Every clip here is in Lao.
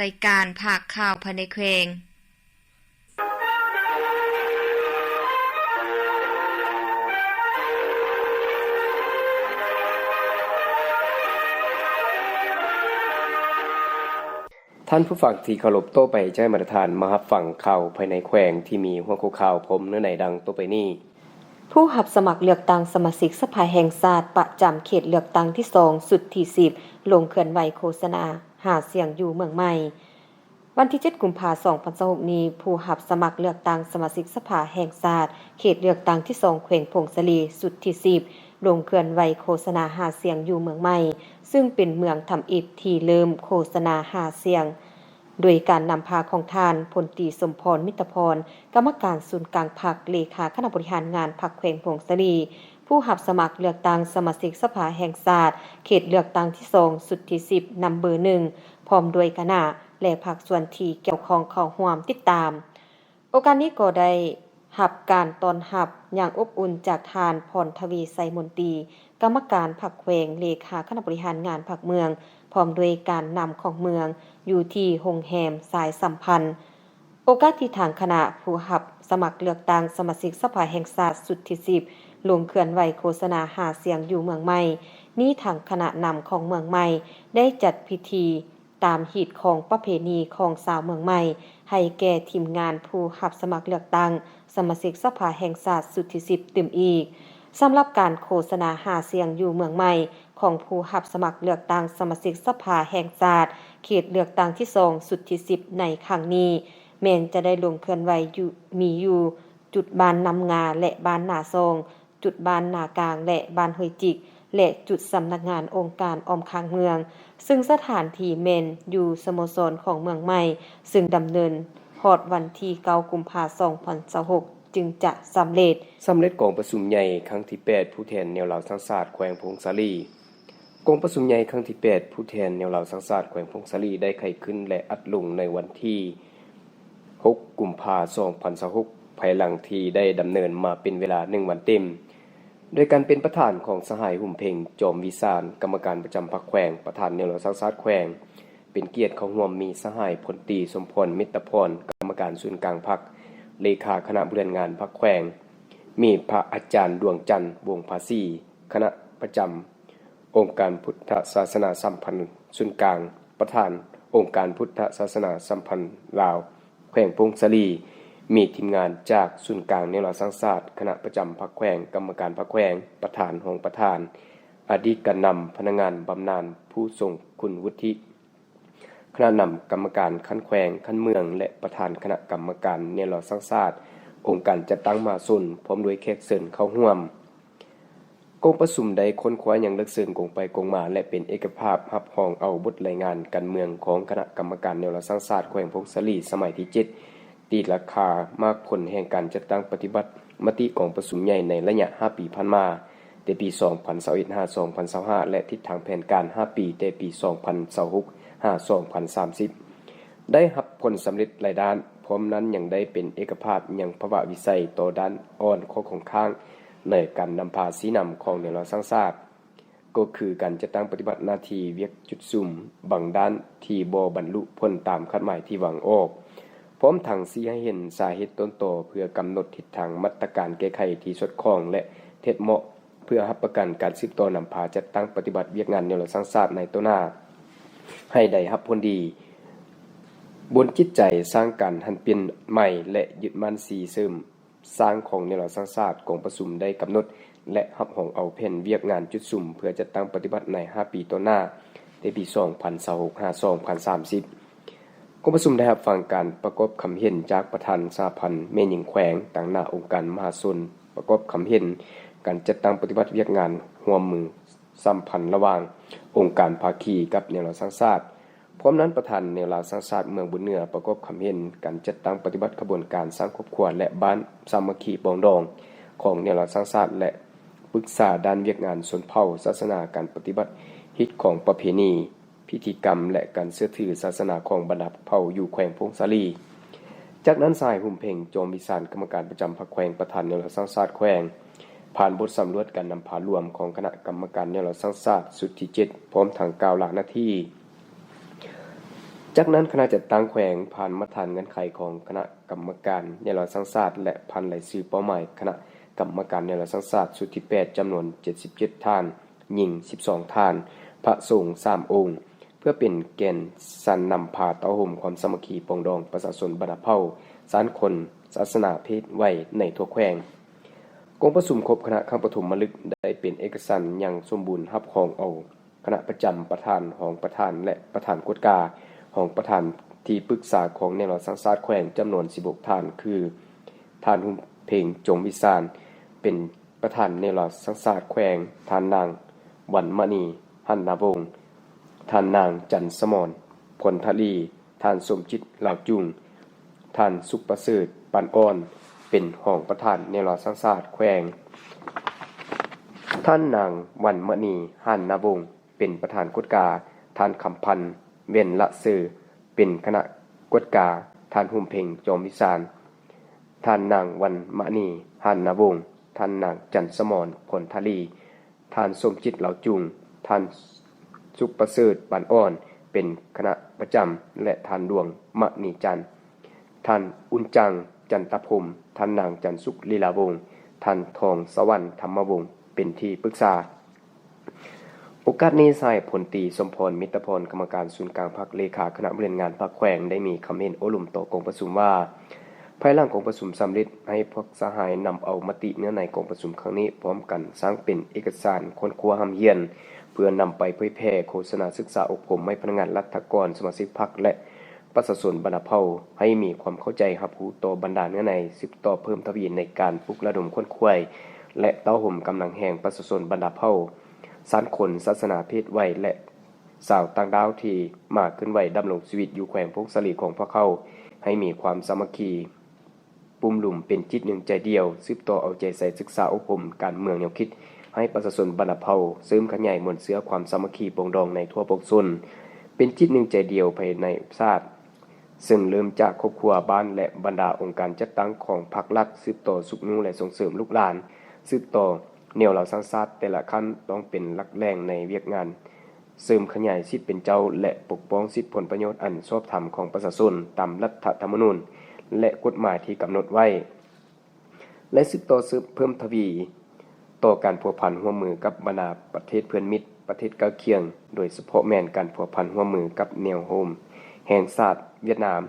ລາຍການພາກຂ່າວພາຍໃນແຂວງ. ທ່ານຜູ້ຟັງທີ່ເຄົາລົບ, ຕໍ່ໄປຈະໃຫ້ບັນດາທ່ານມາຮັບຟັງຂ່າວພາຍໃນແຂວງທີ່ມີຫົວຂໍ້ຂ່າວພ້ອມເນື້ອໃນດັ່ງຕໍ່ໄປນີ້. ຜູ້ຮັບສະໝັກເລືອກຕັ້ງສະມາຊິກສະພາແຫ່ງຊາດປະຈຳເຂດເລືອກຕັ້ງທີສອງ ຊຸດທີສິບ ລົງເຄື່ອນໄຫວໂຄສະນາຫາສຽງຢູ່ເມືອງໃໝ່. ວັນທີເຈັດ ກຸມພາ ສອງພັນຊາວຫົກນີ້, ຜູ້ຮັບສະໝັກເລືອກຕັ້ງສະມາຊິກສະພາແຫ່ງຊາດ ເຂດເລືອກຕັ້ງທີສອງ ແຂວງຜົ້ງສາລີ ຊຸດທີສິບ ລົງເຄື່ອນໄຫວໂຄສະນາຫາສຽງຢູ່ເມືອງໃໝ່, ຊຶ່ງເປັນເມືອງທຳອິດທີ່ເລີ່ມໂຄສະນາຫາສຽງ ໂດຍການນຳພາຂອງທ່ານ ພົນຕີ ສົມພອນ ມິດຕະພອນ ກຳມະການສູນກາງພັກ, ເລຂາຄະນະບໍລິຫານງານພັກແຂວງຜົ້ງສາລີ, ຜູ້ຮັບສະໝັກເລືອກຕັ້ງສະມາຊິກສະພາແຫ່ງຊາດ ເຂດເລືອກຕັ້ງທີສອງ ຊຸດທີສິບ ນຳເບີໜຶ່ງ ພ້ອມດ້ວຍຄະນະ ແລະ ພາກສ່ວນທີ່ກ່ຽວຂ້ອງເຂົ້າຮ່ວມຕິດຕາມ. ໂອກາດນີ້ກໍໄດ້ຮັບການຕ້ອນຮັບຢ່າງອົບອຸ່ນຈາກທ່ານ ພອນທະວີ ໄຊມົນຕີ ກຳມະການພັກແຂວງ, ເລຂາຄະນະບໍລິຫານງານພັກເມືອງ, ພ້ອມດ້ວຍການນຳຂອງເມືອງ ຢູ່ທີ່ໂຮງແຮມສາຍສຳພັນ. ໂອກາດທີ່ທາງຄະນະຜູ້ຮັບສະໝັກເລືອກຕັ້ງສະມາຊິກສະພາແຫ່ງຊາດຊຸດທີສິບ ລົງເຄື່ອນໄຫວໂຄສະນາຫາສຽງຢູ່ເມືອງໃໝ່ນີ້, ທາງຄະນະນຳຂອງເມືອງໃໝ່ໄດ້ຈັດພິທີ ຕາມຮີດຄອງປະເພນີຂອງຊາວເມືອງໃໝ່ ໃຫ້ແກ່ທີມງານຜູ້ຮັບສະໝັກເລືອກຕັ້ງສະມາຊິກສະພາແຫ່ງຊາດຊຸດທີສິບຕື່ມອີກ. ສຳລັບການໂຄສະນາຫາສຽງຢູ່ເມືອງໃໝ່ຂອງຜູ້ຮັບສະໝັກເລືອກຕັ້ງສະມາຊິກສະພາແຫ່ງຊາດ ເຂດເລືອກຕັ້ງທີສອງ ຊຸດທີສິບ ໃນຄັ້ງນີ້ ແມ່ນຈະໄດ້ລົງເຄື່ອນໄຫວຢູ່ ມີຢູ່ຈຸດບ້ານນ້ຳງາ ແລະ ບ້ານນາຊອງ, ຈຸດບ້ານນາກາງ ແລະ ບ້ານຫ້ວຍຈິກ ແລະ ຈຸດສຳນັກງານອົງການອ້ອມຂ້າງເມືອງ, ຊຶ່ງສະຖານທີ່ແມ່ນຢູ່ສະໂມສອນຂອງເມືອງໃໝ່, ຊຶ່ງດຳເນີນຮອດວັນທີເກົ້າ ກຸມພາ ສອງພັນຊາວຫົກ ຈຶ່ງຈະສຳເລັດ. ສຳເລັດກອງປະຊຸມໃຫຍ່ຄັ້ງທີແປດ ຜູ້ແທນແນວລາວສ້າງຊາດແຂວງຜົ້ງສາລີ. ກອງປະຊຸມໃຫຍ່ຄັ້ງທີແປດ ຜູ້ແທນແນວລາວສ້າງຊາດແຂວງຜົ້ງສາລີ ໄດ້ໄຂຂຶ້ນ ແລະ ອັດລົງໃນວັນທີ ຫົກ ກຸມພາ ສອງພັນຊາວຫົກ ພາຍຫຼັງທີ່ໄດ້ດຳເນີນມາເປັນເວລາໜຶ່ງວັນເຕັມ, ໂດຍການເປັນປະທານຂອງສະຫາຍ ຫຸມເພັງ ຈອມວິສານ ກຳມະການປະຈຳພັກແຂວງ, ປະທານແນວລາວສ້າງຊາດແຂວງ, ເປັນກຽດເຂົ້າຮ່ວມມີສະຫາຍ ພົນຕີ ສົມພອນ ເມດຕະພອນ ກຳມະການສູນກາງພັກ, ເລຂາຄະນະບໍລິຫານງານພັກແຂວງ, ມີພະອາຈານ ດວງຈັນ ວົງພາສີ ຄະນະປະຈຳ ອົງການພຸດທະສາສະໜາສຳພັນສູນກາງ, ປະທານອົງການພຸດທະສາສະໜາສຳພັນລາວແຂວງຜົ້ງສາລີ, ມີທີມງານຈາກສູນກາງແນວລາວສ້າງຊາດ, ຄະນະປະຈຳພັກແຂວງ, ກຳມະການພັກແຂວງ, ປະທານ, ຮອງປະທານ, ອະດີດການນຳ, ພະນັກງານບຳນານ, ຜູ້ຊົງຄຸນວຸດທິ, ຄະນະນຳກຳມະການຂັ້ນແຂວງ, ຂັ້ນເມືອງ ແລະ ປະທານຄະນະກຳມະການແນວລາວສ້າງຊາດ, ອົງການຈັດຕັ້ງມະຫາຊົນ, ພ້ອມດ້ວຍແຂກເຊີນເຂົ້າຮ່ວມ. ກອງປະຊຸມໄດ້ຄົ້ນຄວ້າຢ່າງເລິກເຊິ່ງກົງໄປກົງມາ ແລະ ເປັນເອກະພາບຮັບຮອງເອົາບົດລາຍງານການເມືອງຂອງຄະນະກຳມະການແນວລາວສ້າງຊາດແຂວງຜົ້ງສາລີສະໄໝທີເຈັດ, ຕີລາຄາໝາກຜົນແຫ່ງການຈັດຕັ້ງປະຕິບັດມະຕິກອງປະຊຸມໃຫຍ່ໃນໄລຍະຫ້າປີຜ່ານມາ, ແຕ່ປີສອງພັນຊາວເອັດ ຫາ ສອງພັນຊາວຫ້າ ແລະ ທິດທາງແຜນການຫ້າປີ ແຕ່ປີສອງພັນຊາວຫົກ ຫາ ສອງພັນສາມສິບ ໄດ້ຮັບຜົນສຳເລັດຫຼາຍດ້ານ, ພ້ອມນັ້ນຍັງໄດ້ເປັນເອກະພາບຍັງພາວະວິໄສຕໍ່ດ້ານອ່ອນຂໍ້ຄົງຄ້າງ ໃນການນຳພາຊີ້ນຳຂອງແນວລາວສ້າງຊາດ, ກໍຄືການຈັດຕັ້ງປະຕິບັດໜ້າທີ່ວຽກຈຸດສຸມບາງດ້ານທີ່ບໍ່ບັນລຸຜົນຕາມຄາດໝາຍທີ່ວາງອອກ, ພ້ອມທັງຊີ້ໃຫ້ເຫັນສາເຫດຕົ້ນຕໍເພື່ອກຳນົດທິດທາງມາດຕະການແກ້ໄຂທີ່ສອດຄ່ອງ ແລະ ເທັດເໝາະ ເພື່ອຮັບປະກັນການສືບຕໍ່ນຳພາຈັດຕັ້ງປະຕິບັດວຽກງານແນວລາວສ້າງຊາດໃນຕໍ່ໜ້າ ໃຫ້ໄດ້ຮັບຜົນດີ, ບົນຈິດໃຈສ້າງການຫັນປ່ຽນໃໝ່ ແລະ ຍຶດໝັ້ນຊີ້ເສີມ ສ້າງຂອງແນວລາວສ້າງຊາດ, ກອງປະຊຸມໄດ້ກຳນົດ ແລະ ຮັບຮອງເອົາແຜນວຽກງານຈຸດສຸມເພື່ອຈັດຕັ້ງປະຕິບັດໃນຫ້າປີຕໍ່ໜ້າ, ແຕ່ປີສອງພັນຊາວຫົກ ຫາ ສອງພັນສາມສິບ. ກອງປະຊຸມໄດ້ຮັບຟັງການປະກອບຄຳເຫັນຈາກປະທານສະຫະພັນແມ່ຍິງແຂວງ, ຕາງໜ້າອົງການມະຫາຊົນ, ປະກອບຄຳເຫັນການຈັດຕັ້ງປະຕິບັດວຽກງານຮ່ວມມືສຳພັນລະຫວ່າງອົງການພາຄີກັບແນວລາວສ້າງຊາດ, ພ້ອມນັ້ນ, ປະທານແນວລາວສ້າງຊາດເມືອງບຸນເໜືອ ປະກອບຄຳເຫັນການຈັດຕັ້ງປະຕິບັດຂະບວນການສ້າງຄອບຄົວ ແລະ ບ້ານສາມັກຄີປອງດອງຂອງແນວລາວສ້າງຊາດ ແລະ ປຶກສາດ້ານວຽກງານຊົນເຜົ່າ, ສາສະໜາ, ການປະຕິບັດຮີດຄອງປະເພນີ, ພິທີກຳ ແລະ ການເຊື່ອຖືສາສະໜາຂອງບັນດາເຜົ່າຢູ່ແຂວງຜົ້ງສາລີ. ຈາກນັ້ນ, ສະຫາຍ ຫຸມເພັງ ຈອມວິສານ ກຳມະການປະຈຳພັກແຂວງ, ປະທານແນວລາວສ້າງຊາດແຂວງ, ຜ່ານບົດສຳຫຼວດການນຳພາລວມຂອງຄະນະກຳມະການແນວລາວສ້າງຊາດຊຸດທີເຈັດ ພ້ອມທັງກ່າວລາໜ້າທີ່ ຈາກນັ້ນຄະນະຈັດຕັ້ງແຂວງຜ່ານມາດຖານເງື່ອນໄຂຂອງຄະນະກຳມະການແນວລາວສ້າງຊາດ ແລະ ຜ່ານລາຍຊື່ເປົ້າໝາຍຄະນະກຳມະການແນວລາວສ້າງຊາດຊຸດທີແປດ ຈຳນວນເຈັດສິບເຈັດທ່ານ, ຍິງສິບສອງທ່ານ, ພະສົງສາມອົງ ເພື່ອເປັນແກນສັນນຳພາເຕົ້າໂຮມຄວາມສາມັກຄີປອງດອງປະຊາຊົນບັນດາເຜົ່າ, ຊານຄົນ, ສາສະໜາເພດໄວໃນທົ່ວແຂວງ. ກອງປະຊຸມຄົບຄະນະຄັ້ງປະຖົມມະລຶກໄດ້ເປັນເອກະສັນຢ່າງສົມບູນຮັບຮອງເອົາ ຄະນະປະຈຳ, ປະທານ, ຮອງປະທານ ແລະ ປະທານກວດກາ, ຮອງປະທານທີ່ປຶກສາຂອງແນວລາວສ້າງຊາດແຂວງ ຈຳນວນສິບຫົກທ່ານ ຄື ທ່ານ ຮຸ່ມເພັງ ຈົງວິສານ ເປັນປະທານແນວລາວສ້າງຊາດແຂວງ, ທ່ານນາງ ວັນມະນີ ຫັນນາວົງ, ທ່ານນາງ ຈັນສະໝອນ ພົນທະລີ, ທ່ານ ສົມຈິດ ລາວຈຸງ, ທ່ານ ສຸກປະເສີດ ປານອ່ອນ ເປັນຮອງປະທານແນວລາວສ້າງຊາດແຂວງ, ທ່ານນາງ ວັນມະນີ ຫັນນາວົງ ເປັນປະທານກວດກາ, ທ່ານ ຄຳພັນ ເວັນລະເຊີ ເປັນຄະນະກວດກາ, ທ່ານ ຮຸ່ມເພັງ ຈອມວິສານ, ທ່ານນາງ ວັນມະນີ ຫັນນາວົງ, ທ່ານນາງ ຈັນສະໝອນ ພົນທະລີ, ທ່ານ ສົມຈິດ ລາວຈຸງ, ທ່ານ ສຸກປະເສີດ ປານອ່ອນ ເປັນຄະນະປະຈຳ ແລະ ທ່ານ ດວງມະນີຈັນ, ທ່ານ ອຸ່ນຈັງ ຈັນຕະພົມ, ທ່ານນາງ ຈັນສຸກ ລີລາວົງ, ທ່ານ ທອງສະຫວັນ ທຳມະວົງ ເປັນທີ່ປຶກສາ. ໂອກາດນີ້ ສະຫາຍ ພົນຕີ ສົມພອນ ມິດຕະພອນ ກຳມະການສູນກາງພັກ ເລຂາຄະນະບໍລິຫານງານພັກແຂວງ ໄດ້ມີຄຳເຫັນໂອ້ລົມຕໍ່ກອງປະຊຸມວ່າ, ພາຍຫຼັງກອງປະຊຸມສຳເລັດ, ໃຫ້ພວກສະຫາຍນຳເອົາມະຕິເນື້ອໃນກອງປະຊຸມຄັ້ງນີ້ ພ້ອມກັນສ້າງເປັນເອກະສານຄົ້ນຄວ້າຮ່ຳຮຽນ ເພື່ອນຳໄປເຜີຍແຜ່ໂຄສະນາສຶກສາອົບຮົມໃຫ້ພະນັກງານລັດຖະກອນ, ສະມາຊິກພັກ ແລະ ປະຊາຊົນບັນດາເຜົ່າ ໃຫ້ມີຄວາມເຂົ້າໃຈຮັບຮູ້ຕໍ່ບັນດາເນື້ອໃນ, ສືບຕໍ່ເພີ່ມທະວີໃນການປຸກລະດົມຂົນຂວາຍ ແລະ ເຕົ້າໂຮມກຳລັງແຮງປະຊາຊົນບັນດາເຜົ່າ, ຊານຄົນ, ສາສະໜາເພດໄວ ແລະ ຊາວຕ່າງດ້າວທີ່ມາເຄື່ອນໄຫວດຳລົງຊີວິດຢູ່ແຂວງຜົ້ງສາລີຂອງພວກເຮົາ ໃຫ້ມີຄວາມສາມັກຄີ ປຸ້ມລຸມເປັນຈິດໜຶ່ງໃຈດຽວ, ສືບຕໍ່ເອົາໃຈໃສ່ສຶກສາອົບຮົມການເມືອງແນວຄິດໃຫ້ປະຊາຊົນບັນດາເຜົ່າ, ເສີມຂະຫຍາຍມູນເຊື້ອຄວາມສາມັກຄີປອງດອງໃນທົ່ວປວງຊົນ, ເປັນຈິດໜຶ່ງໃຈດຽວພາຍໃນປະເທດຊາດ, ເຊິ່ງເລີ່ມຈາກຄອບຄົວ, ບ້ານ ແລະ ບັນດາອົງການຈັດຕັ້ງຂອງພັກລັດ, ສືບຕໍ່ຊຸກຍູ້ ແລະ ສົ່ງເສີມລູກຫຼານ, ສືບຕໍ່ແນວລາວສ້າງຊາດແຕ່ລະຂັ້ນຕ້ອງເປັນຫຼັກແຫຼ່ງໃນວຽກງານ ເສີມຂະຫຍາຍສິດເປັນເຈົ້າ ແລະ ປົກປ້ອງສິດຜົນປະໂຫຍດອັນຊອບທຳຂອງປະຊາຊົນຕາມລັດຖະທຳມະນູນ ແລະ ກົດໝາຍທີ່ກຳນົດໄວ້ ແລະ ສືບຕໍ່ເສີມເພີ່ມທະວີຕໍ່ການພົວພັນຮ່ວມມືກັບບັນດາປະເທດເພື່ອນມິດ, ປະເທດໃກ້ຄຽງ, ໂດຍສະເພາະແມ່ນການພົວພັນຮ່ວມມືກັບແນວໂຮມແຫ່ງຊາດຫວຽດນາມ,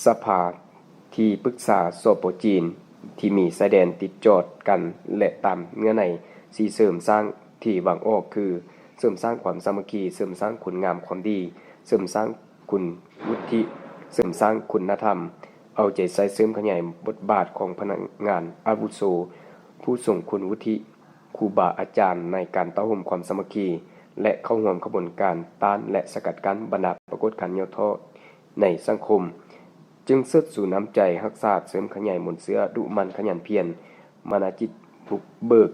ສະພາທີ່ປຶກສາ ສປ ຈີນ ທີ່ມີຊາຍແດນຕິດຈອດກັນ ແລະ ຕາມເງື່ອນໄຂສີ່ເສີມສ້າງທີ່ວາງອອກຄື ເສີມສ້າງຄວາມສາມັກຄີ, ເສີມສ້າງຄຸນງາມຄວາມດີ, ເສີມສ້າງຄຸນວຸດທິ, ເສີມສ້າງຄຸນນະທຳ, ເອົາໃຈໃສ່ເສີມຂະຫຍາຍບົດບາດຂອງພະນັກງານອາວຸໂສ, ຜູ້ຊົງຄຸນວຸດທິ, ຄູບາອາຈານໃນການເຕົ້າໂຮມຄວາມສາມັກຄີ ແລະ ເຂົ້າຮ່ວມຂະບວນການຕ້ານ ແລະ ສະກັດກັ້ນບັນດາປາກົດການຫຍໍ້ທໍ້ໃນສັງຄົມ. ຈຶ່ງເຊີດຊູນ້ຳໃຈຮັກຊາດ, ເສີມຂະຫຍາຍມູນເຊື້ອ, ດຸໝັ່ນຂະຫຍັນພຽນ, ມານະຈິດບຸກເບີກ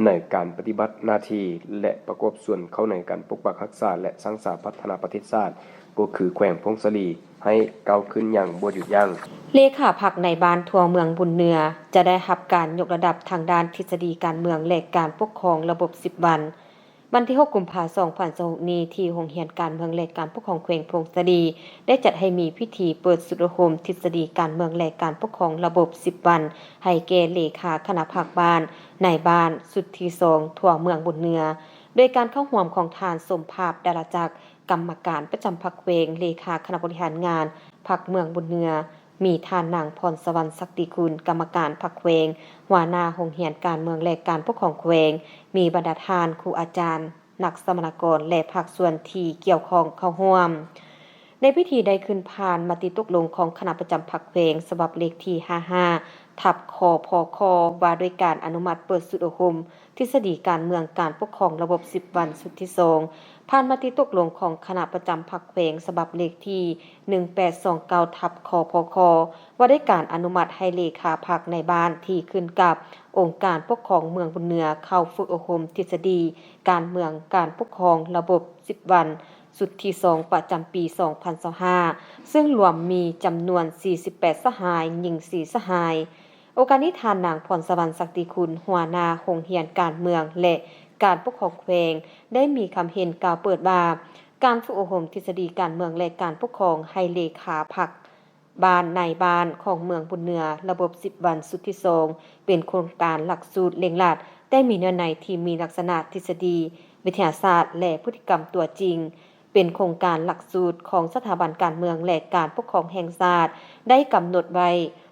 ໃນການປະຕິບັດໜ້າທີ່ ແລະ ປະກອບສ່ວນເຂົ້າໃນການປົກປັກຮັກສາ ແລະ ສ້າງສາພັດທະນາປະເທດຊາດ ກໍຄືແຂວງຜົ້ງສາລີ ໃຫ້ກ້າວຂຶ້ນຢ່າງບໍ່ຢຸດຢັ້ງ. ເລຂາພັກນາຍບ້ານທົ່ວເມືອງບຸນເໜືອ ຈະໄດ້ຮັບການຍົກລະດັບທາງດ້ານທິດສະດີການເມືອງ ແລະ ການປົກຄອງລະບົບສິບວັນ. ວັນທີຫົກ ກຸມພາ ສອງພັນຊາວຫົກນີ້ ທີ່ໂຮງຮຽນການເມືອງ ແລະ ການປົກຄອງແຂວງຜົ້ງສາລີ ໄດ້ຈັດໃຫ້ມີພິທີເປີດຊຸດອົບຮົມທິດສະດີການເມືອງ ແລະ ການປົກຄອງລະບົບສິບວັນ ໃຫ້ແກ່ເລຂາຄະນະພັກບ້ານ, ນາຍບ້ານຊຸດທີສອງ ທົ່ວເມືອງບຸນເໜືອ ໂດຍການເຂົ້າຮ່ວມຂອງທ່ານ ສົມພາບ ດາລາຈັກ, ກຳມະການປະຈຳພັກແຂວງ, ເລຂາຄະນະບໍລິຫານງານພັກເມືອງບຸນເໜືອ, ມີທ່ານນາງ ພອນສະຫວັນ ສັກຕິຄຸນ, ກຳມະການພັກແຂວງ, ຫົວໜ້າໂຮງຮຽນການເມືອງ ແລະ ການປົກຄອງແຂວງ, ມີບັນດາທ່ານຄູອາຈານ, ນັກສຳມະນາກອນ ແລະ ພາກສ່ວນທີ່ກ່ຽວຂ້ອງເຂົ້າຮ່ວມ. ໃນພິທີໄດ້ຂຶ້ນຜ່ານມະຕິຕົກລົງຂອງຄະນະປະຈຳພັກແຂວງ ສະບັບເລກທີຫ້າຫ້າ ທັບ ຄພຄ ວ່າດ້ວຍການອະນຸມັດເປີດຊຸດອົບຮົມທິດສະດີການເມືອງ ການປົກຄອງລະບົບສິບວັນ ຊຸດທີສອງ, ຜ່ານມະຕິຕົກລົງຂອງຄະນະປະຈຳພັກແຂວງ ສະບັບເລກທີໜຶ່ງແປດສອງເກົ້າ ທັບ ຄພຄ ວ່າດ້ວຍການອະນຸມັດໃຫ້ເລຂາພັກນາຍບ້ານທີ່ຂຶ້ນກັບອົງການປົກຄອງເມືອງບຸນເໜືອ ເຂົ້າຝຶກອົບຮົມທິດສະດີການເມືອງ ການປົກຄອງລະບົບສິບວັນ ຊຸດທີສອງ ປະຈຳປີສອງພັນຊາວຫ້າ ເຊິ່ງລວມມີຈຳນວນສີ່ສິບແປດສະຫາຍ, ຍິງສີ່ສະຫາຍ. ໂອກາດນີ້ ທ່ານນາງ ພອນສະຫວັນ ສັກຕິຄຸນ, ຫົວໜ້າໂຮງຮຽນການເມືອງ ແລະ ການປົກຄອງແຂວງ ໄດ້ມີຄຳເຫັນກ່າວເປີດວ່າ, ການຝຶກອົບຮົມທິດສະດີການເມືອງ ແລະ ການປົກຄອງໃຫ້ເລຂາພັກບ້ານນາຍບ້ານຂອງເມືອງບຸນເໜືອ ລະບົບສິບວັນຊຸດທີສອງ ເປັນໂຄງການຫຼັກສູດເລັ່ງລັດ, ແຕ່ມີເນື້ອໃນທີ່ມີລັກສະນະທິດສະດີ, ວິທະຍາສາດ ແລະ ພຶດຕິກຳຕົວຈິງ. ເປັນໂຄງການຫຼັກສູດຂອງສະຖາບັນການເມືອງ ແລະ ການປົກຄອງແຫ່ງຊາດ ໄດ້ກຳນົດໄວ້.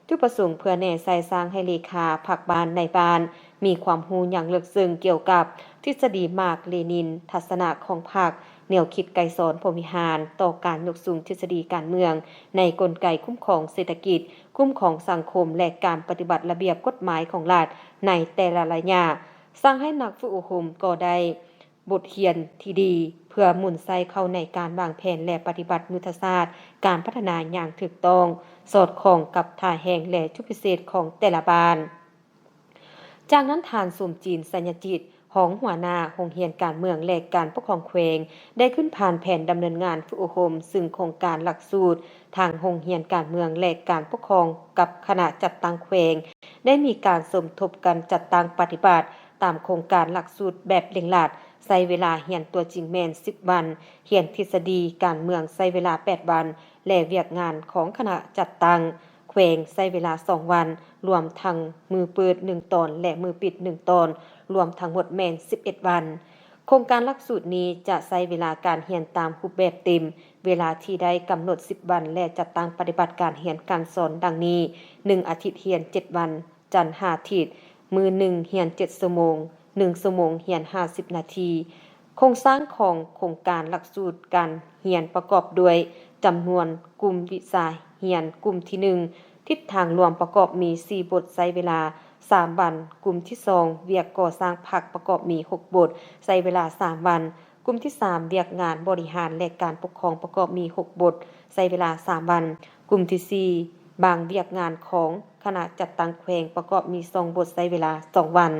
ຈຸດປະສົງເພື່ອແນໃສ່ສ້າງໃຫ້ເລຂາພັກບ້ານນາຍບ້ານມີຄວາມຮູ້ຢ່າງເລິກເຊິ່ງກ່ຽວກັບທິດສະດີມາກເລນິນ, ທັດສະນະຂອງພັກ, ແນວຄິດໄກສອນພົມວິຫານຕໍ່ການຍົກສູງທິດສະດີການເມືອງໃນກົນໄກຄຸ້ມຄອງເສດຖະກິດ, ຄຸ້ມຄອງສັງຄົມ ແລະ ການປະຕິບັດລະບຽບກົດໝາຍຂອງລັດໃນແຕ່ລະໄລຍະ. ສັ່ງໃຫ້ນັກຝຶກອົບຮົມກໍໄດ້ ບົດຮຽນທີ່ດີ ເພື່ອໝູນໃຊ້ເຂົ້າໃນການວາງແຜນ ແລະ ປະຕິບັດຍຸດທະສາດການພັດທະນາຢ່າງຖືກຕ້ອງ, ສອດຄ່ອງກັບທ່າແຮງ ແລະ ຈຸດພິເສດຂອງແຕ່ລະບ້ານ. ຈາກນັ້ນ, ທ່ານ ສົມຈີນ ໄຊຍະຈິດ, ຮອງຫົວໜ້າໂຮງຮຽນການເມືອງ ແລະ ການປົກຄອງແຂວງ ໄດ້ຂຶ້ນຜ່ານແຜນດຳເນີນງານຝຶກອົບຮົມ, ຊຶ່ງໂຄງການຫຼັກສູດທາງໂຮງຮຽນການເມືອງ ແລະ ການປົກຄອງ ກັບຄະນະຈັດຕັ້ງແຂວງ ໄດ້ມີການສົມທົບກັນຈັດຕັ້ງປະຕິບັດ ຕາມໂຄງການຫຼັກສູດແບບເລັ່ງລັດ, ໃຊ້ເວລາຮຽນຕົວຈິງແມ່ນສິບວັນ, ຮຽນທິດສະດີການເມືອງໃຊ້ເວລາແປດວັນ ແລະ ວຽກງານຂອງຄະນະຈັດຕັ້ງແຂວງໃຊ້ເວລາສອງວັນ, ລວມທັງມື້ເປີດໜຶ່ງຕອນ ແລະ ມື້ປິດໜຶ່ງຕອນ, ລວມທັງໝົດແມ່ນສິບເອັດວັນ. ໂຄງການຫຼັກສູດນີ້ຈະໃຊ້ເວລາການຮຽນຕາມຮູບແບບເຕັມ, ເວລາທີ່ໄດ້ກຳນົດສິບວັນ ແລະ ຈັດຕັ້ງປະຕິບັດການຮຽນການສອນດັ່ງນີ້: ໜຶ່ງອາທິດຮຽນເຈັດວັນ, ຈັນຫາທິດ, ມື້ໜຶ່ງຮຽນເຈັດຊົ່ວໂມງ, ໜຶ່ງຊົ່ວໂມງຮຽນຫ້າສິບນາທີ. ໂຄງສ້າງຂອງໂຄງການຫຼັກສູດການຮຽນປະກອບດ້ວຍ ຈຳນວນກຸ່ມວິຊາຮຽນ, ກຸ່ມທີໜຶ່ງ ທິດທາງລວມປະກອບມີສີ່ບົດ ໃຊ້ເວລາສາມວັນ, ກຸ່ມທີສອງ ວຽກກໍ່ສ້າງພັກປະກອບມີຫົກບົດ ໃຊ້ເວລາສາມວັນ, ກຸ່ມທີສາມ ວຽກງານບໍລິຫານ ແລະ ການປົກຄອງປະກອບມີຫົກບົດ ໃຊ້ເວລາສາມວັນ, ກຸ່ມທີສີ່ ບາງວຽກງານຂອງຄະນະຈັດຕັ້ງແຂວງປະກອບມີສອງບົດ ໃຊ້ເວລາສອງວັນ.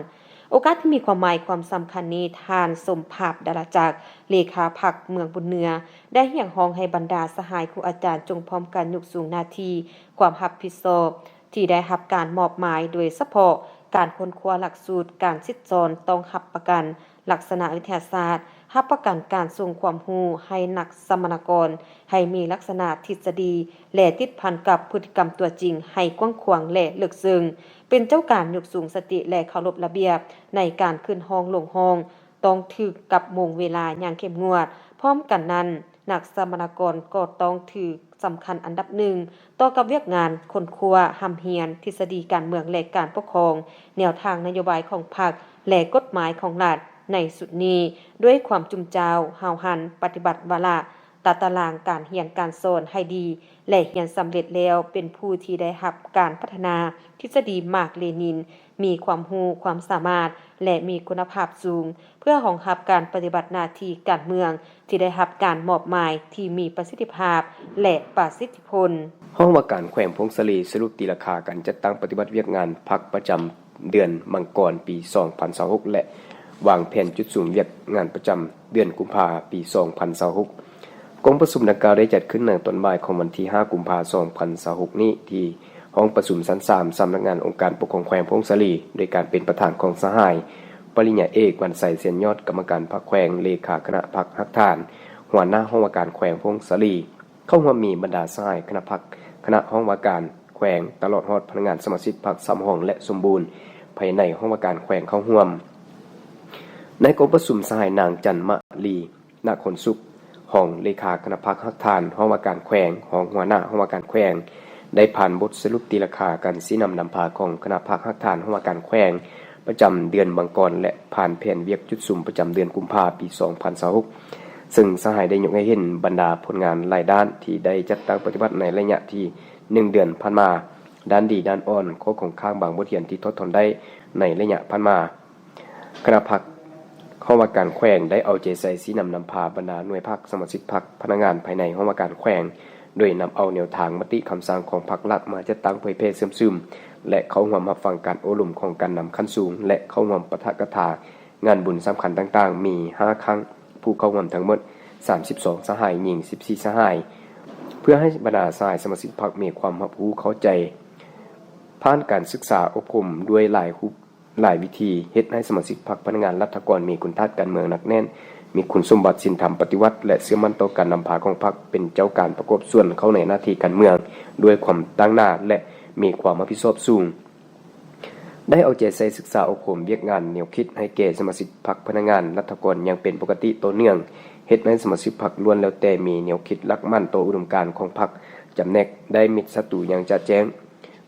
ໂອກາດທີ່ມີຄວາມໝາຍຄວາມສຳຄັນນີ້, ທ່ານ ສົມພາບ ດາລາຈັກ, ເລຂາພັກເມືອງບຸນເໜືອ ໄດ້ຮຽກຮ້ອງໃຫ້ບັນດາສະຫາຍຄູອາຈານຈົ່ງພ້ອມກັນຍົກສູງໜ້າທີ່ຄວາມຮັບຜິດຊອບ ທີ່ໄດ້ຮັບການມອບໝາຍ, ໂດຍສະເພາະການຄົ້ນຄວ້າຫຼັກສູດການສິດສອນຕ້ອງຮັບປະກັນ ລັກສະນະວິທະຍາສາດ, ຮັບປະກັນການສົ່ງຄວາມຮູ້ໃຫ້ນັກສຳມະນາກອນ ໃຫ້ມີລັກສະນະທິດສະດີ ແລະ ຕິດພັນກັບພຶດຕິກຳຕົວຈິງໃຫ້ກວ້າງຂວາງ ແລະ ເລິກເຊິ່ງ, ເປັນເຈົ້າການຍົກສູງສະຕິ ແລະ ເຄົາລົບລະບຽບໃນການຂຶ້ນຮ້ອງລົງຮ້ອງ ຕ້ອງຖືກກັບໂມງເວລາຢ່າງເຂັ້ມງວດ. ພ້ອມກັນນັ້ນ, ນັກສຳມະນາກອນກໍຕ້ອງຖື ສຳຄັນອັນດັບໜຶ່ງຕໍ່ກັບວຽກງານຄົ້ນຄວ້າຮ່ຳຮຽນທິດສະດີການເມືອງ ແລະ ການປົກຄອງ, ແນວທາງນະໂຍບາຍຂອງພັກ ແລະ ກົດໝາຍຂອງລັດໃນຊຸດນີ້ ດ້ວຍຄວາມຈຸ້ມຈ້າວ, ຫ້າວຫັນ, ປະຕິບັດວາລະ, ຕັດຕະລາງການຮຽນການສອນໃຫ້ດີ ແລະ ຮຽນສຳເລັດແລ້ວເປັນຜູ້ທີ່ໄດ້ຮັບການພັດທະນາທິດສະດີມາກເລນິນ, ມີຄວາມຮູ້ຄວາມສາມາດ ແລະ ມີຄຸນນະພາບສູງ ເພື່ອຮອງຮັບການປະຕິບັດໜ້າທີ່ການເມືອງທີ່ໄດ້ຮັບການມອບໝາຍທີ່ມີປະສິດທິພາບ ແລະ ປະສິດທິຜົນ. ຫ້ອງວ່າການແຂວງຜົ້ງສາລີສະຫຼຸບຕີລາຄາການຈັດຕັ້ງປະຕິບັດວຽກງານພັກປະຈຳເດືອນມັງກອນປີສອງພັນຊາວຫົກ ແລະ ວາງແຜນຈຸດສຸມວຽກງານປະຈຳເດືອນກຸມພາປີສອງພັນຊາວຫົກ. ກອງປະຊຸມດັ່ງກ່າວໄດ້ຈັດຂຶ້ນໃນຕອນບ່າຍຂອງວັນທີຫ້າ ກຸມພາ ສອງພັນຊາວຫົກນີ້ ທີ່ຫ້ອງປະຊຸມຊັ້ນສາມ ສຳນັກງານອົງການປົກຄອງແຂວງຜົ້ງສາລີ ໂດຍການເປັນປະທານຂອງສະຫາຍ ປະລິນຍາເອກ ວັນໄຊ ແສນຍອດ, ກຳມະການພັກແຂວງ, ເລຂາຄະນະພັກຮາກຖານ, ຫົວໜ້າຫ້ອງວ່າການແຂວງຜົ້ງສາລີ. ເຂົ້າຮ່ວມມີບັນດາສະຫາຍຄະນະພັກ, ຄະນະຫ້ອງວ່າການແຂວງ, ຕະຫຼອດຮອດພະນັກງານສະມາຊິກພັກສຳຮອງ ແລະ ສົມບູນ ພາຍໃນຫ້ອງວ່າການແຂວງເຂົ້າຮ່ວມ. ໃນກອງປະຊຸມ, ສະຫາຍນາງ ຈັນມະລີ ນະຄອນສຸກ, ຮອງເລຂາຄະນະພັກຮາກຖານຫ້ອງວ່າການແຂວງ, ຮອງຫົວໜ້າຫ້ອງວ່າການແຂວງ ໄດ້ຜ່ານບົດສະຫຼຸບຕີລາຄາການຊີ້ນຳນຳພາຂອງຄະນະພັກຮາກຖານຫ້ອງວ່າການແຂວງ ປະຈຳເດືອນມັງກອນ ແລະ ຜ່ານແຜນວຽກຈຸດສຸມປະຈຳເດືອນກຸມພາ ປີສອງພັນຊາວຫົກ ເຊິ່ງສະຫາຍໄດ້ຍົກໃຫ້ເຫັນບັນດາຜົນງານຫຼາຍດ້ານທີ່ໄດ້ຈັດຕັ້ງປະຕິບັດໃນໄລຍະທີ່ໜຶ່ງເດືອນຜ່ານມາ, ດ້ານດີ, ດ້ານອ່ອນ, ຂໍ້ຄົງຄ້າງ, ບາງບົດຮຽນທີ່ຖອດຖອນໄດ້ໃນໄລຍະຜ່ານມາ. ຄະນະພັກຫ້ອງວ່າການແຂວງໄດ້ເອົາໃຈໃສ່ຊີ້ນຳນຳພາບັນດາໜ່ວຍພັກ, ສະມາຊິກພັກ, ພະນັກງານພາຍໃນຫ້ອງວ່າການແຂວງ ໂດຍນຳເອົາແນວທາງມະຕິຄຳສັ່ງຂອງພັກຫຼັກມາຈັດຕັ້ງເຜີຍແຜ່ເຊື່ອມຊຶມ ແລະ ເຂົ້າຮ່ວມຮັບຟັງການໂອ້ລົມຂອງການນຳຂັ້ນສູງ ແລະ ເຂົ້າຮ່ວມປາຖະກະຖາງານບຸນສຳຄັນຕ່າງໆ ມີຫ້າຄັ້ງ, ຜູ້ເຂົ້າຮ່ວມທັງໝົດສາມສິບສອງສະຫາຍ, ຍິງສິບສີ່ສະຫາຍ, ເພື່ອໃຫ້ບັນດາສະຫາຍສະມາຊິກພັກມີຄວາມຮັບຮູ້ເຂົ້າໃຈ ຜ່ານການສຶກສາອົບຮົມດ້ວຍຫຼາຍຮູບ ຫຼາຍວິທີ ເຮັດໃຫ້ສະມາຊິກພັກພະນັກງານລັດຖະກອນມີຄຸນທາດການເມືອງໜັກແໜ້ນ, ມີຄຸນສົມບັດສິນທຳປະຕິວັດ ແລະ ເຊື່ອໝັ້ນຕໍ່ການນຳພາຂອງພັກ, ເປັນເຈົ້າການປະກອບສ່ວນເຂົ້າໃນໜ້າທີ່ການເມືອງດ້ວຍຄວາມຕັ້ງໜ້າ ແລະ ມີຄວາມຮັບຜິດຊອບສູງ. ໄດ້ເອົາໃຈໃສ່ສຶກສາອົບຮົມວຽກງານແນວຄິດໃຫ້ແກ່ສະມາຊິກພັກພະນັກງານລັດຖະກອນຢ່າງເປັນປົກກະຕິຕໍ່ເນື່ອງ, ເຮັດໃຫ້ສະມາຊິກພັກລ້ວນແລ້ວແຕ່ມີແນວຄິດຫຼັກໝັ້ນຕໍ່ອຸດົມການຂອງພັກ, ຈຳແນກໄດ້ມິດສັດຕູຢ່າງຈະແຈ້ງ,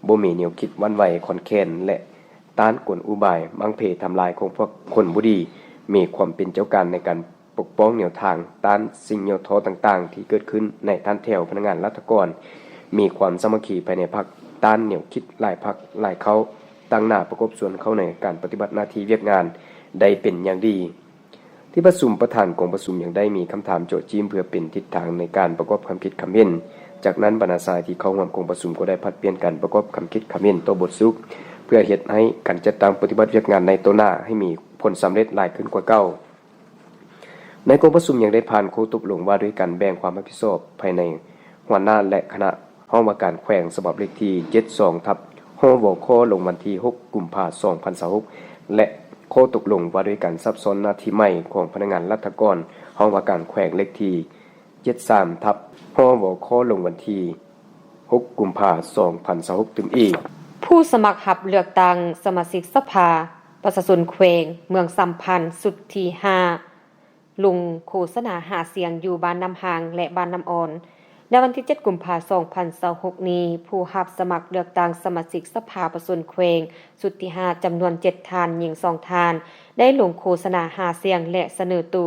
ບໍ່ມີແນວຄິດຫວັ່ນໄຫວຄອນແຄນ ແລະ ຕ້ານກົນອຸບາຍໝັ້ນເພທຳລາຍຂອງພວກຄົນບໍ່ດີ, ມີຄວາມເປັນເຈົ້າການໃນການປົກປ້ອງແນວທາງຕ້ານສິ່ງຫຍໍ້ທໍ້ຕ່າງໆທີ່ເກີດຂຶ້ນໃນຖັນແຖວພະນັກງານລັດຖະກອນ, ມີຄວາມສາມັກຄີພາຍໃນພັກ, ຕ້ານແນວຄິດຫຼາຍພັກຫຼາຍເຄົ້າ, ຕັ້ງໜ້າປະກອບສ່ວນເຂົ້າໃນການປະຕິບັດໜ້າທີ່ວຽກງານໄດ້ເປັນຢ່າງດີ. ທີ່ປະຊຸມ, ປະທານກອງປະຊຸມຍັງໄດ້ມີຄຳຖາມເຈາະຈີ້ມເພື່ອເປັນທິດທາງໃນການປະກອບຄຳຄິດຄຳເຫັນ. ຈາກນັ້ນ, ບັນດາຊາຍທີ່ເຂົ້າຮ່ວມກອງປະຊຸມກໍໄດ້ຜັດປ່ຽນກັນປະກອບຄຳຄິດຄຳເຫັນຕໍ່ບົດສະຫຼຸບ, ເພື່ອເຮັດໃຫ້ການຈັດຕັ້ງປະຕິບັດວຽກງານໃນຕໍ່ໜ້າໃຫ້ມີຜົນສຳເລັດຫຼາຍຂຶ້ນກວ່າເກົ່າ. ໃນກອງປະຊຸມຍັງໄດ້ຜ່ານຂໍ້ຕົກລົງວ່າດ້ວຍການແບ່ງຄວາມຮັບຜິດຊອບພາຍໃນຫົວໜ້າ ແລະ ຄະນະ ຫ້ອງວ່າການແຂວງ ສະບັບເລກທີເຈັດສອງ ທັບ ຫວຄ ລົງວັນທີຫົກ ກຸມພາ ສອງພັນຊາວຫົກ ແລະ ຂໍ້ຕົກລົງວ່າດ້ວຍການສັບຊ້ອນໜ້າທີ່ໃໝ່ຂອງພະນັກງານລັດຖະກອນ ຫ້ອງວ່າການແຂວງ ເລກທີເຈັດສາມ ທັບ ຫວຄ ລົງວັນທີຫົກ ກຸມພາ ສອງພັນຊາວຫົກ ຕື່ມອີກ. ຜູ້ສະໝັກຮັບເລືອກຕັ້ງສະມາຊິກສະພາປະຊາຊົນແຂວງເມືອງສຳພັນ ຊຸດທີຫ້າ ລົງໂຄສະນາຫາສຽງຢູ່ບ້ານນ້ຳຮາງ ແລະ ບ້ານນ້ຳອ່ອນ. ໃນວັນທີເຈັດ ກຸມພາ ສອງພັນຊາວຫົກນີ້, ຜູ້ຮັບສະໝັກເລືອກຕັ້ງສະມາຊິກສະພາປະຊາຊົນແຂວງຊຸດທີຫ້າ ຈຳນວນເຈັດທ່ານ, ຍິງສອງທ່ານ, ໄດ້ລົງໂຄສະນາຫາສຽງ ແລະ ສະເໜີໂຕ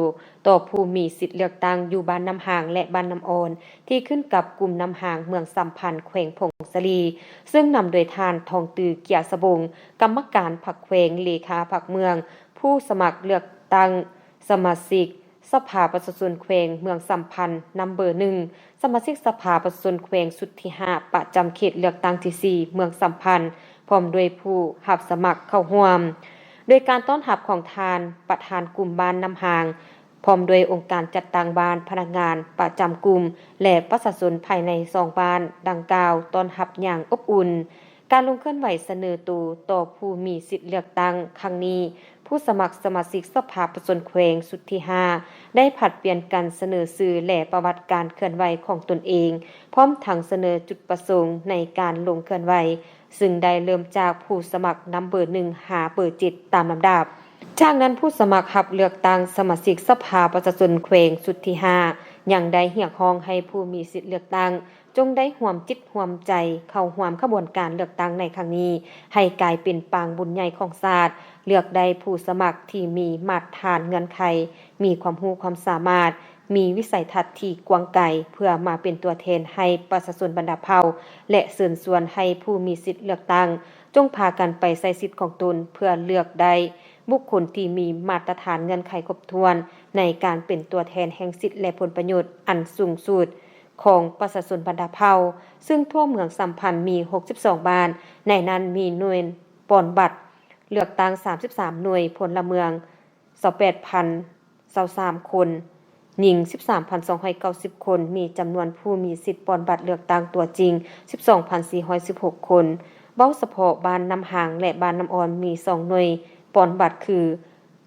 ຕໍ່ຜູ້ມີສິດເລືອກຕັ້ງຢູ່ບ້ານນ້ຳຮາງ ແລະ ບ້ານນ້ຳອ່ອນ ທີ່ຂຶ້ນກັບກຸ່ມນ້ຳຮາງ ເມືອງສຳພັນ ແຂວງຜົ້ງສາລີ, ເຊິ່ງນຳໂດຍທ່ານ ທອງຕື້ ເກຍສະບົງ, ກຳມະການພັກແຂວງ, ເລຂາພັກເມືອງ, ຜູ້ສະໝັກເລືອກຕັ້ງ ສະມາຊິກສະພາປະຊາຊົນແຂວງເມືອງສຳພັນ ນຳເບີໜຶ່ງ, ສະມາຊິກສະພາປະຊາຊົນແຂວງຊຸດທີຫ້າ ປະຈຳເຂດເລືອກຕັ້ງທີສີ່ ເມືອງສຳພັນ ພ້ອມດ້ວຍຜູ້ຮັບສະໝັກເຂົ້າຮ່ວມ. ໂດຍການຕ້ອນຮັບຂອງທ່ານປະທານກຸ່ມບ້ານນ້ຳຮາງ ພ້ອມດ້ວຍອົງການຈັດຕັ້ງບ້ານ, ພະນັກງານປະຈຳກຸ່ມ ແລະ ປະຊາຊົນພາຍໃນສອງບ້ານດັ່ງກ່າວ ຕ້ອນຮັບຢ່າງອົບອຸ່ນ. ການລົງເຄື່ອນໄຫວສະເໜີໂຕຕໍ່ຜູ້ມີສິດເລືອກຕັ້ງຄັ້ງນີ້, ຜູ້ສະໝັກສະມາຊິກສະພາປະຊາຊົນແຂວງຊຸດທີຫ້າ ໄດ້ຜັດປ່ຽນກັນສະເໜີຊື່ ແລະ ປະຫວັດການເຄື່ອນໄຫວຂອງຕົນເອງ, ພ້ອມທັງສະເໜີຈຸດປະສົງໃນການລົງເຄື່ອນໄຫວ, ຊຶ່ງໄດ້ເລີ່ມຈາກຜູ້ສະໝັກນຳເບີໜຶ່ງຫາເບີເຈັດຕາມລຳດັບ. ຈາກນັ້ນ, ຜູ້ສະໝັກຮັບເລືອກຕັ້ງສະມາຊິກສະພາປະຊາຊົນແຂວງຊຸດທີຫ້າ ຍັງໄດ້ຮຽກຮ້ອງໃຫ້ຜູ້ມີສິດເລືອກຕັ້ງ ຈົ່ງໄດ້ຮ່ວມຈິດຮ່ວມໃຈເຂົ້າຮ່ວມຂະບວນການເລືອກຕັ້ງໃນຄັ້ງນີ້ ໃຫ້ກາຍເປັນປາງບຸນໃຫຍ່ຂອງຊາດ, ເລືອກໄດ້ຜູ້ສະໝັກທີ່ມີມາດຖານເງື່ອນໄຂ, ມີຄວາມຮູ້ຄວາມສາມາດ, ມີວິໄສທັດທີ່ກວ້າງໄກ ເພື່ອມາເປັນຕົວແທນໃຫ້ປະຊາຊົນບັນດາເຜົ່າ ແລະ ເຊີນຊວນໃຫ້ຜູ້ມີສິດເລືອກຕັ້ງ ຈົ່ງພາກັນໄປໃຊ້ສິດຂອງຕົນ ເພື່ອເລືອກໄດ້ບຸກຄົນທີ່ມີມາດຕະຖານເງື່ອນໄຂຄົບຖ້ວນ ໃນການເປັນຕົວແທນແຫ່ງສິດ ແລະ ຜົນປະໂຫຍດອັນສູງສຸດ ຂອງປະຊາຊົນບັນດາເຜົ່າ, ຊຶ່ງທົ່ວເມືອງສຳພັນມີຫົກສິບສອງບ້ານ, ໃນນັ້ນມີໜ່ວຍປອນບັດເລືອກຕັ້ງສາມສິບສາມໜ່ວຍ, ພົນລະເມືອງຊາວແປດພັນຊາວສາມຄົນ, ຍິງສິບສາມພັນສອງຮ້ອຍເກົ້າສິບຄົນ, ມີຈຳນວນຜູ້ມີສິດປອນບັດເລືອກຕັ້ງຕົວຈິງສິບສອງພັນສີ່ຮ້ອຍສິບຫົກຄົນ. ເວົ້າສະເພາະບ້ານນ້ຳຮາງ ແລະ ບ້ານນ້ຳອ່ອນມີສອງໜ່ວຍປອນບັດຄື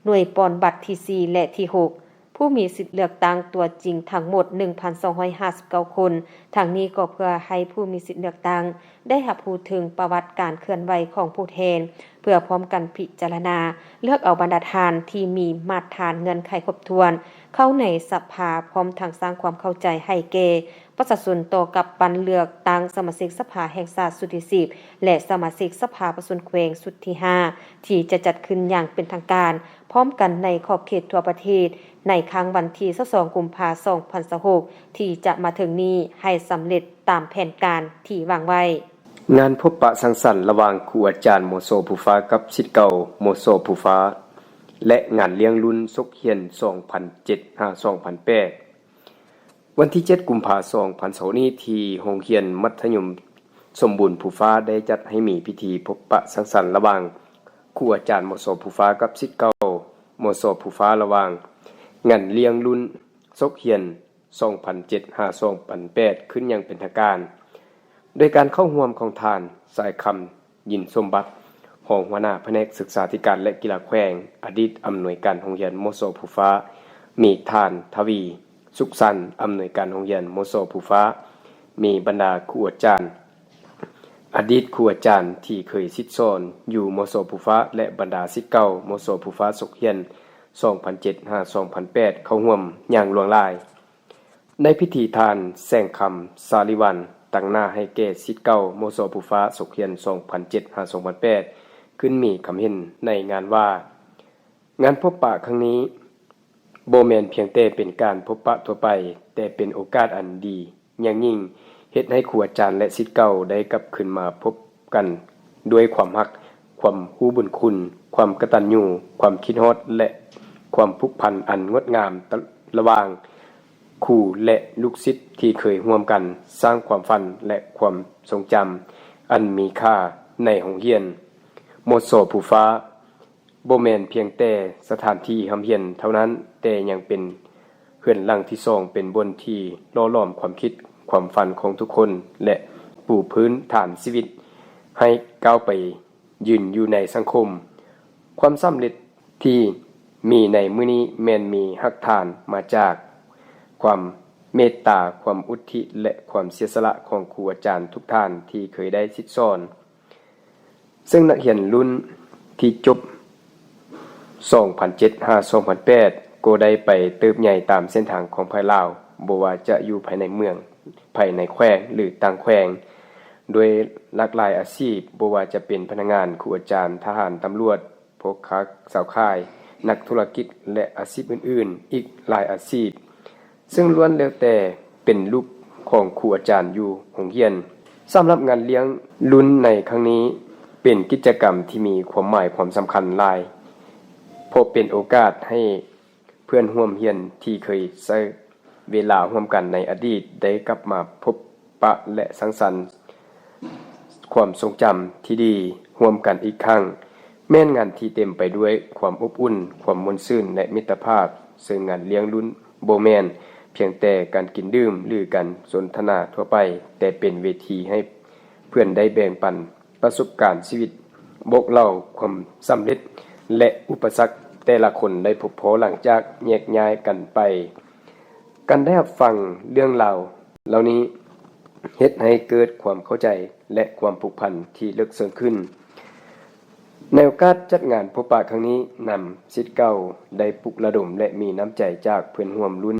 ໜ່ວຍປອນບັດທີສີ່ ແລະ ທີຫົກ ຜູ້ມີສິດເລືອກຕັ້ງຕົວຈິງທັງໝົດໜຶ່ງພັນສອງຮ້ອຍຫ້າສິບເກົ້າຄົນ. ທັງນີ້ກໍເພື່ອໃຫ້ຜູ້ມີສິດເລືອກຕັ້ງໄດ້ຮັບຮູ້ເຖິງປະຫວັດການເຄື່ອນໄຫວຂອງຜູ້ແທນ, ເພື່ອພ້ອມກັນພິຈາລະນາເລືອກເອົາບັນດາທ່ານທີ່ມີມາດຖານເງື່ອນໄຂຄົບຖ້ວນ ເຂົ້າໃນສະພາ, ພ້ອມທັງສ້າງຄວາມເຂົ້າໃຈໃຫ້ແກ່ປະຊາຊົນຕໍ່ກັບວັນເລືອກຕັ້ງສະມາຊິກສະພາແຫ່ງຊາດຊຸດທີສິບ ແລະ ສະມາຊິກສະພາປະຊາຊົນແຂວງຊຸດທີຫ້າ ທີ່ຈະຈັດຂຶ້ນຢ່າງເປັນທາງການ ພ້ອມກັນໃນຂອບເຂດທົ່ວປະເທດ ໃນຄັ້ງວັນທີຊາວສອງ ກຸມພາ ສອງພັນຊາວຫົກ ທີ່ຈະມາເຖິງນີ້ ໃຫ້ສຳເລັດຕາມແຜນການທີ່ວາງໄວ້. ງານພົບປະສັງສັນລະຫວ່າງຄູອາຈານ ມສ ພູຟ້າ ກັບສິດເກົ່າ ມສ ພູຟ້າ ແລະ ງານລ້ຽງລຸ້ນສົກຮຽນ ສອງພັນເຈັດ ຫາ ສອງພັນແປດ ວັນທີເຈັດ ກຸມພາ ສອງພັນຊາວ ນີ້ ທີ່ໂຮງຮຽນມັດທະຍົມສົມບູນພູຟ້າ ໄດ້ຈັດໃຫ້ມີພິທີພົບປະສັງສັນລະຫວ່າງຄູອາຈານ ມສ ພູຟ້າ ກັບສິດເກົ່າ ມສ ພູຟ້າ ລະຫວ່າງງານລ້ຽງລຸ້ນສົກຮຽນ ສອງພັນເຈັດ ຫາ ສອງພັນແປດ ຂຶ້ນຢ່າງເປັນທາງການ ໂດຍການເຂົ້າຮ່ວມຂອງທ່ານ ສາຍຄຳ ຍິນສົມບັດ, ຮອງຫົວໜ້າພະແນກສຶກສາທິການ ແລະ ກິລາແຂວງ, ອະດີດອຳນວຍການໂຮງຮຽນ ມສ ພູຟ້າ, ມີທ່ານ ທະວີ ສຸກສັນ, ອຳນວຍການໂຮງຮຽນ ມສ ພູຟ້າ, ມີບັນດາຄູອາຈານ, ອະດີດຄູອາຈານທີ່ເຄີຍສິດສອນຢູ່ ມສ ພູຟ້າ ແລະ ບັນດາສິດເກົ່າ ມສ ພູຟ້າ ສົກຮຽນ ສອງພັນເຈັດ ຫາ ສອງພັນແປດ ເຂົ້າຮ່ວມຢ່າງຫຼວງຫຼາຍ. ໃນພິທີ ທ່ານ ແສງຄຳ ສາລີວັນ ຕາງໜ້າໃຫ້ແກ່ສິດເກົ່າ ມສ ພູຟ້າ ສົກຮຽນ ສອງພັນເຈັດ ຫາ ສອງພັນແປດ ຂຶ້ນມີຄຳເຫັນໃນງານວ່າ, ງານພົບປະຄັ້ງນີ້ບໍ່ແມ່ນພຽງແຕ່ເປັນການພົບປະທົ່ວໄປ, ແຕ່ເປັນໂອກາດອັນດີຢ່າງຍິ່ງ, ເຮັດໃຫ້ຄູອາຈານ ແລະ ສິດເກົ່າໄດ້ກັບຄືນມາພົບກັນດ້ວຍຄວາມຮັກ, ຄວາມຮູ້ບຸນຄຸນ, ຄວາມກະຕັນຍູ, ຄວາມຄິດຮອດ ແລະ ຄວາມຜູກພັນອັນງົດງາມ ລະຫວ່າງຄູ ແລະ ລູກສິດທີ່ເຄີຍຮ່ວມກັນສ້າງຄວາມຝັນ ແລະ ຄວາມຊົງຈຳອັນມີຄ່າໃນໂຮງຮຽນ. ມສ ພູຟ້າ ບໍ່ແມ່ນພຽງແຕ່ສະຖານທີ່ຮ່ຳຮຽນເທົ່ານັ້ນ, ແຕ່ຍັງເປັນເຮືອນຫຼັງທີສອງ, ເປັນບ່ອນທີ່ຫຼໍ່ຫຼອມຄວາມຄິດ, ຄວາມຝັນຂອງທຸກຄົນ ແລະ ປູພື້ນຖານຊີວິດໃຫ້ກ້າວໄປ ຢືນຢູ່ໃນສັງຄົມ. ຄວາມສຳເລັດທີ່ມີໃນມື້ນີ້ແມ່ນມີຮາກຖານມາຈາກຄວາມເມດຕາ, ຄວາມອຸທິ ແລະ ຄວາມເສຍສະຫຼະຂອງຄູອາຈານທຸກທ່ານທີ່ເຄີຍໄດ້ສິດສອນ. ເຊິ່ງນັກຮຽນລຸ້ນທີ່ຈົບ ສອງພັນເຈັດ ຫາ ສອງພັນແປດ ກໍໄດ້ໄປເຕີບໃຫຍ່ຕາມເສັ້ນທາງຂອງພາຍລາວ, ບໍ່ວ່າຈະຢູ່ພາຍໃນເມືອງ, ພາຍໃນແຂວງ ຫຼື ຕ່າງແຂວງ, ດ້ວຍຫຼາກຫຼາຍອາຊີບ, ບໍ່ວ່າຈະເປັນພະນັກງານ, ຄູອາຈານ, ທະຫານ, ຕຳຫຼວດ, ພໍ່ຄ້າຊາວຂາຍ, ນັກທຸລະກິດ ແລະ ອາຊີບອື່ນໆ ອີກຫຼາຍອາຊີບ, ເຊິ່ງລ້ວນແລ້ວແຕ່ເປັນລູກຂອງຄູອາຈານຢູ່ໂຮງຮຽນ. ສຳລັບງານລ້ຽງລຸ້ນໃນຄັ້ງນີ້ ເປັນກິດຈະກຳທີ່ມີຄວາມໝາຍຄວາມສຳຄັນຫຼາຍ, ເພາະເປັນໂອກາດໃຫ້ ເພື່ອນຮ່ວມຮຽນທີ່ເຄີຍໃຊ້ເວລາຮ່ວມກັນໃນອະດີດ ໄດ້ກັບມາພົບປະ ແລະ ສັງສັນຄວາມຊົງຈຳທີ່ດີຮ່ວມກັນອີກຄັ້ງ. ແມ່ນງານທີ່ເຕັມໄປດ້ວຍຄວາມອົບອຸ່ນ, ຄວາມມ່ວນຊື່ນ ແລະ ມິດຕະພາບ, ເຊິ່ງງານລ້ຽງລຸ້ນບໍ່ແມ່ນພຽງແຕ່ການກິນດື່ມ ຫຼື ການສົນທະນາທົ່ວໄປ, ແຕ່ເປັນເວທີໃຫ້ເພື່ອນໄດ້ແບ່ງປັນ ປະສົບການຊີວິດ, ບອກເລົ່າຄວາມສຳເລັດ ແລະ ອຸປະສັກແຕ່ລະຄົນໄດ້ພົບພໍ້ຫຼັງຈາກແຍກຍ້າຍກັນໄປ. ການໄດ້ຮັບຟັງເລື່ອງລາວເຫຼົ່ານີ້ ເຮັດໃຫ້ເກີດຄວາມເຂົ້າໃຈ ແລະ ຄວາມຜູກພັນທີ່ເລິກເຊິ່ງຂຶ້ນ. ໃນໂອກາດຈັດງານພົບປະຄັ້ງນີ້, ນຳສິດເກົ່າໄດ້ປຸກລະດົມ ແລະ ມີນ້ຳໃຈຈາກເພື່ອນຮ່ວມລຸ້ນ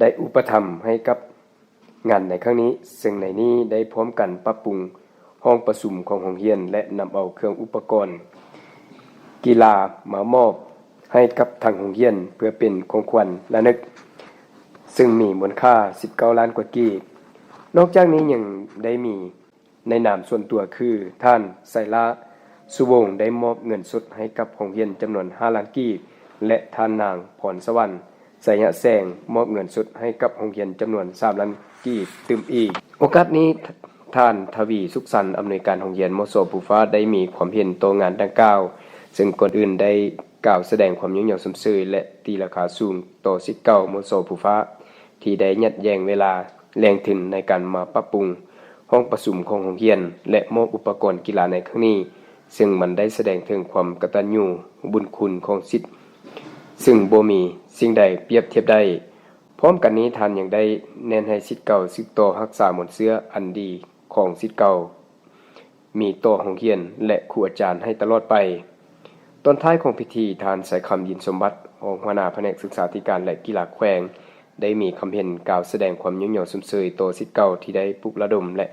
ໄດ້ອຸປະຖຳໃຫ້ກັບ ງານໃນຄັ້ງນີ້, ເຊິ່ງໃນນີ້ໄດ້ພ້ອມກັນປັບປຸງຫ້ອງປະຊຸມຂອງໂຮງຮຽນ ແລະ ນຳເອົາເຄື່ອງອຸປະກອນກິລາມາມອບໃຫ້ກັບທາງໂຮງຮຽນ ເພື່ອເປັນຂອງຂວັນລະນຶກ, ເຊິ່ງມີມູນຄ່າສິບເກົ້າລ້ານກວ່າກີບ. ນອກຈາກນີ້ຍັງໄດ້ມີໃນນາມສ່ວນຕົວຄື ທ່ານ ໄຊລາ ສຸວົງ ໄດ້ມອບເງິນສົດໃຫ້ກັບໂຮງຮຽນຈຳນວນຫ້າລ້ານກີບ ແລະ ທ່ານນາງ ພອນສະຫວັນ ໄຊຍະແສງ ມອບເງິນສົດໃຫ້ກັບໂຮງຮຽນຈຳນວນສາມລ້ານກີບຕື່ມອີກ. ໂອກາດນີ້, ທ່ານ ທະວີ ສຸກສັນ ອຳນວຍການໂຮງຮຽນ ມສ ພູຟ້າ ໄດ້ມີຄວາມເຫັນຕໍ່ງານດັ່ງກ່າວ, ເຊິ່ງກ່ອນອື່ນໄດ້ກ່າວສະແດງຄວາມຍ້ອງຍໍຊົມເຊີຍ ແລະ ຕີລາຄາສູງຕໍ່ສິດເກົ່າ ມສ ພູຟ້າ ທີ່ໄດ້ຍັດແຍ່ງເວລາແລງທຶນໃນການມາປັບປຸງຫ້ອງປະຊຸມຂອງໂຮງຮຽນ ແລະ ມອບອຸປະກອນກິລາໃນຄັ້ງນີ້, ເຊິ່ງມັນໄດ້ສະແດງເຖິງຄວາມກະຕັນຍູບຸນຄຸນຂອງສິດ ເຊິ່ງບໍ່ມີສິ່ງໃດປຽບທຽບໄດ້. ພ້ອມກັນນີ້, ທ່ານຍັງໄດ້ແນະນຳໃຫ້ສິດເກົ່າສືບຕໍ່ຮັກສາມູນເຊື້ອອັນດີຂອງສິດເກົ່າ ມີຕໍ່ໂຮງຮຽນ ແລະ ຄູອາຈານໃຫ້ຕະຫຼອດໄປ. ຕອນທ້າຍຂອງພິທີ, ທ່ານ ໄຊຄຳ ຍິນສົມບັດ ຮອງຫົວໜ້າພະແນກສຶກສາທິການ ແລະ ກິລາແຂວງ ໄດ້ມີຄຳເຫັນກ່າວສະແດງຄວາມຍ້ອງຍໍຊົມເຊີຍຕໍ່ສິດເກົ່າທີ່ໄດ້ປຸກລະດົມ ແລະ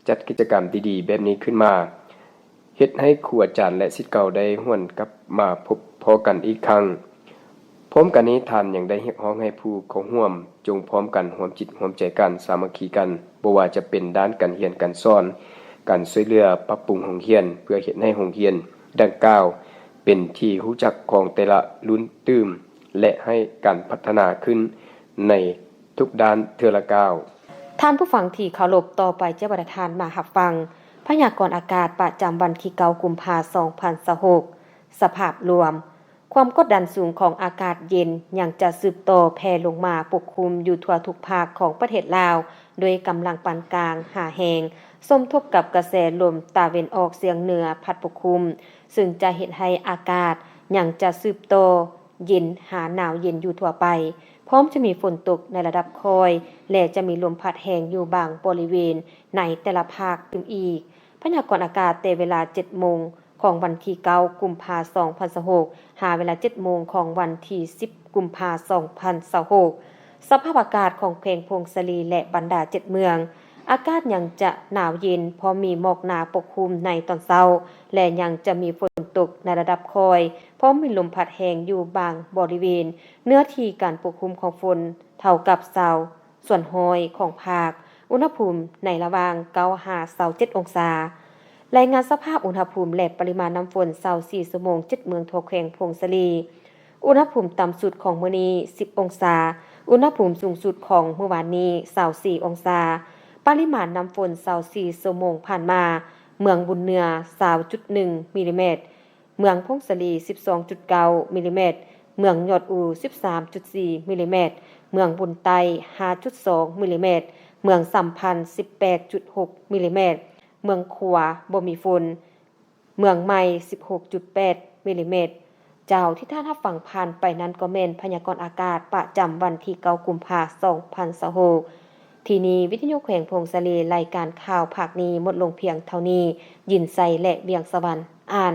ຈັດກິດຈະກຳດີໆແບບນີ້ຂຶ້ນມາ, ເຮັດໃຫ້ຄູອາຈານ ແລະ ສິດເກົ່າໄດ້ຫວນກັບມາພົບພໍ້ກັນອີກຄັ້ງ. ພ້ອມກັນນີ້, ທ່ານຍັງໄດ້ຮຽກຮ້ອງໃຫ້ຜູ້ເຂົ້າຮ່ວມຈົ່ງພ້ອມກັນຮ່ວມຈິດຮ່ວມໃຈກັນ, ສາມັກຄີກັນ, ບໍ່ວ່າຈະເປັນດ້ານການຮຽນການສອນ, ການຊ່ວຍເຫຼືອປັບປຸງໂຮງຮຽນ ເພື່ອເຮັດໃຫ້ໂຮງຮຽນດັ່ງກ່າວເປັນທີ່ຮູ້ຈັກຂອງແຕ່ລະລຸ້ນຕື່ມ ແລະ ໃຫ້ການພັດທະນາຂຶ້ນໃນທຸກດ້ານເທື່ອລະກ້າວ. ທ່ານຜູ້ຟັງທີ່ເຄົາລົບ, ຕໍ່ໄປຈະໃຫ້ທ່ານມາຮັບຟັງພະຍາກອນອາກາດປະຈຳວັນທີເກົ້າ ກຸມພາ ສອງພັນຊາວຫົກ ສະພາບລວມ. ຄວາມກົດດັນສູງຂອງອາກາດເຢັນຍັງຈະສືບຕໍ່ແຜ່ລົງມາປົກຄຸມຢູ່ທົ່ວທຸກພາກຂອງປະເທດລາວ ດ້ວຍກຳລັງປານກາງຫາແຮງ, ສົມທົບກັບກະແສລົມຕາເວັນອອກສຽງເໜືອພັດປົກຄຸມ ຊຶ່ງຈະເຮັດໃຫ້ອາກາດຍັງຈະສືບຕໍ່ເຢັນຫາໜາວເຢັນຢູ່ທົ່ວໄປ, ພ້ອມຈະມີຝົນຕົກໃນລະດັບຄ່ອຍ ແລະ ຈະມີລົມພັດແຮງຢູ່ບາງບໍລິເວນໃນແຕ່ລະພາກຕື່ມອີກ. ພະຍາກອນອາກາດແຕ່ເວລາເຈັດໂມງຂອງວັນທີເກົ້າ ກຸມພາ ສອງພັນຊາວຫົກ ຫາເວລາເຈັດໂມງຂອງວັນທີສິບ ກຸມພາ ສອງພັນຊາວຫົກ. ສະພາບອາກາດຂອງແຂວງຜົ້ງສາລີ ແລະ ບັນດາເຈັດເມືອງ, ອາກາດຍັງຈະໜາວເຢັນ ເພາະມີໝອກໜາປົກຄຸມໃນຕອນເຊົ້າ ແລະ ຍັງຈະມີຝົນຕົກໃນລະດັບຄ່ອຍ ເພາະມີລົມພັດແຮງຢູ່ບາງບໍລິເວນ. ເນື້ອທີ່ການປົກຄຸມຂອງຝົນເທົ່າກັບຊາວສ່ວນຮ້ອຍຂອງພາກ. ອຸນຫະພູມໃນລະຫວ່າງເກົ້າຫາຊາວເຈັດອົງສາ. ລາຍງານສະພາບອຸນຫະພູມ ແລະ ປະລິມານນ້ຳຝົນ ຊາວສີ່ຊົ່ວໂມງ ເຈັດເມືອງທົ່ວແຂວງຜົ້ງສາລີ. ອຸນຫະພູມຕ່ຳສຸດຂອງມື້ນີ້ ສິບອົງສາ, ອຸນຫະພູມສູງສຸດຂອງມື້ວານນີ້ ຊາວສີ່ອົງສາ. ປະລິມານນ້ຳຝົນ ຊາວສີ່ຊົ່ວໂມງຜ່ານມາ, ເມືອງບຸນເໜືອ ຊາວຈຸດໜຶ່ງມິລລີແມັດ, ເມືອງຜົ້ງສາລີ ສິບສອງຈຸດເກົ້າມິລລີແມັດ, ເມືອງຍອດອູ ສິບສາມຈຸດສີ່ມິລລີແມັດ, ເມືອງບຸນໃຕ້ ຫ້າຈຸດສອງມິລລີແມັດ, ເມືອງສຳພັນ ສິບແປດຈຸດຫົກມິລລີແມັດ, ເມືອງຂວາບໍ່ມີຝົນ, ເມືອງໃໝ່ ສິບຫົກຈຸດແປດມິລລີແມັດ. ເຈົ້າ ທີ່ທ່ານຮັບຟັງຜ່ານໄປນັ້ນກໍແມ່ນພະຍາກອນອາກາດປະຈຳວັນທີເກົ້າ ກຸມພາ ສອງພັນຊາວຫົກ. ທີ່ນີ້ ວິທະຍຸແຂວງຜົ້ງສາລີ, ລາຍການຂ່າວພາກນີ້ໝົດລົງພຽງເທົ່ານີ້. ຍິນໄຊ ແລະ ວຽງສະຫວັນ ອ່ານ.